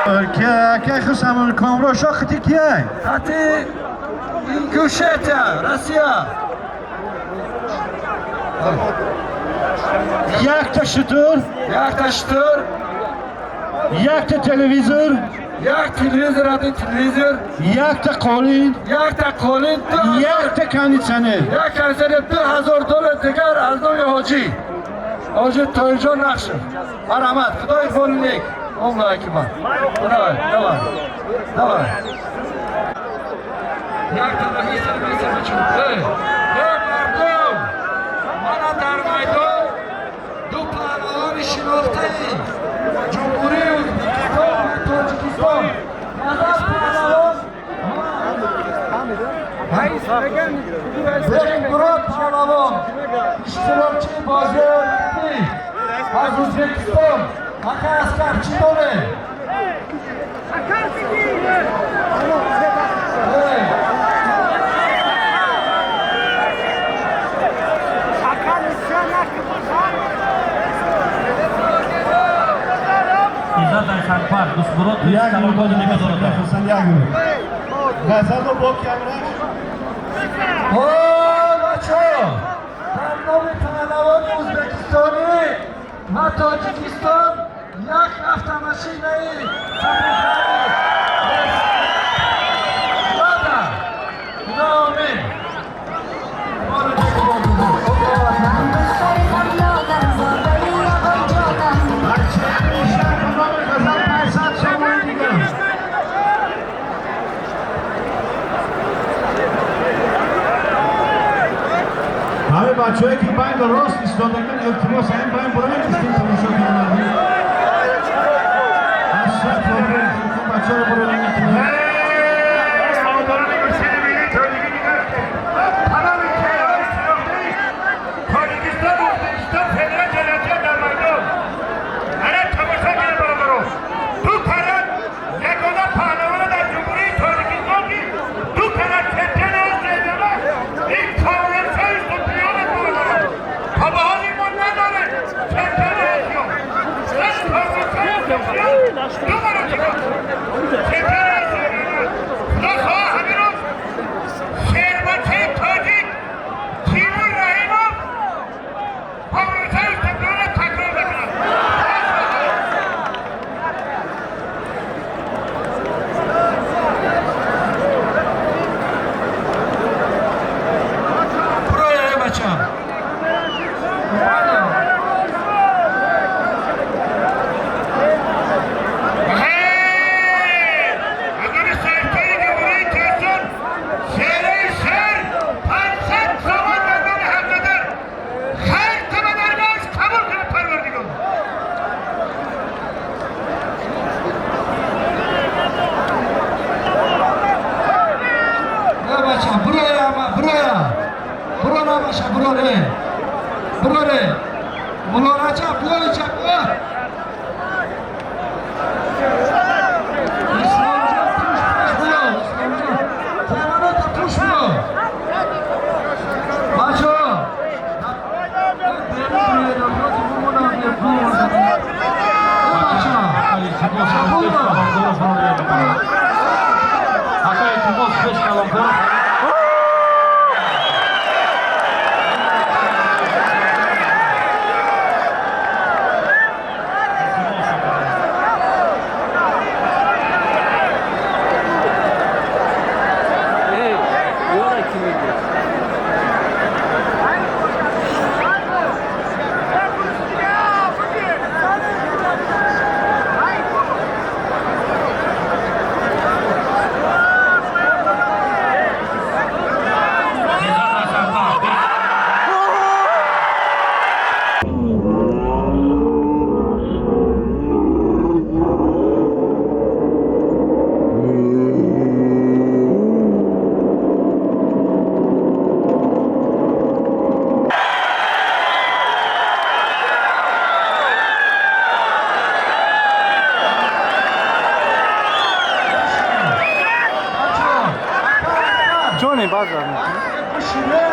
Ки хусам Комрон шо хати кияй? Хати Ингушетия, Россия. Якта шутур, Якта шутур, якта телевизор, як телевизор, один телевизор, якта қолин, якта қолин, якта кондитсионер. Як кондитсионер, $2000 дигар аз номи ҳоҷӣ. Ҳоҷӣ Тоирҷон Нақшев. Марҳамат, Худои фоли нек. Аллоҳу акбар. Давай, давай. Давай. Якта магистр меса бачо. Эй, эй мардум! Мана дар майдон ду паҳлавони шинохтаи Ҷумҳурии Ӯзбекистон ва Тоҷикистон. Назар паҳлавон Бекмурод паҳлавон, иштирокчии бозии Олимпӣ аз Ӯзбекистон. Ака Аскар, чӣ дорем? Эй! Иззат Айсанпар, Дустмурод, Як калонкоди минут, Мегазорода. Хасан, як минут. Ғазало бо камраш. О, бачо! Дар номи паҳлавони ӯзбекистонӣ ва Тоҷикистон як автомашинаи Лада. Худо омин. Бачаи шаҳр номи Ғазал 500 сомонӣ дигар. Ҳамин бачаҳое ки байни рост истодаган, илтимос, ҳамин байн буроед, истин тамошо кунанд. Аз шаҳр бачаҳоро буроед, илтимос. ҳаводорони гӯштини миллии тоҷикӣ нигоҳ кунед. Тамоми чеҳраҳои шинохтаи Тоҷикистон, Ӯзбекистон, Федератсияи Россия дар майдон. Ана тамошо кунед, бародарон. Ду карат ягона паҳлавона дар Ҷумҳурии Тоҷикистон, ки ду карат чемпиони Осиё ин Комроншоҳи Суприён аст, бародарон. То ба ҳозир мо надорем чемпиони Осиё. Комроншоҳи Суприён ду маротиба чемпиони Осиё. Худо хоҳа, ҳамин рӯз шербачаи тоҷик Тимур Раҳимов Комроншоҳи Суприёнро такрор мекунад. Буроя, эй бача. Аз соҳибкори Ҷумҳурии Тоҷикистон шераи шер 500 сомон дар номи ҳамнадар. Хайр туба даргоҳаш қабул кунад Парвардигор. Эй бача, буроя, буроя. Буро набаша, буроре. Буроре. Мулло Раҷаб, биёи чап. Исломҷон, пуш, пуш биё, Исломҷон. Теманота пуш биё. Бачо. Эй бача. Илтимос, пеш калонкоро буроед. Ака, илтимос, пеш калонкоро. Илтимос, ака. Эй, ёра ки мегӯяд? Иззат Айсанпар, пеш. Бачо. Ҷоне базар. Пушине.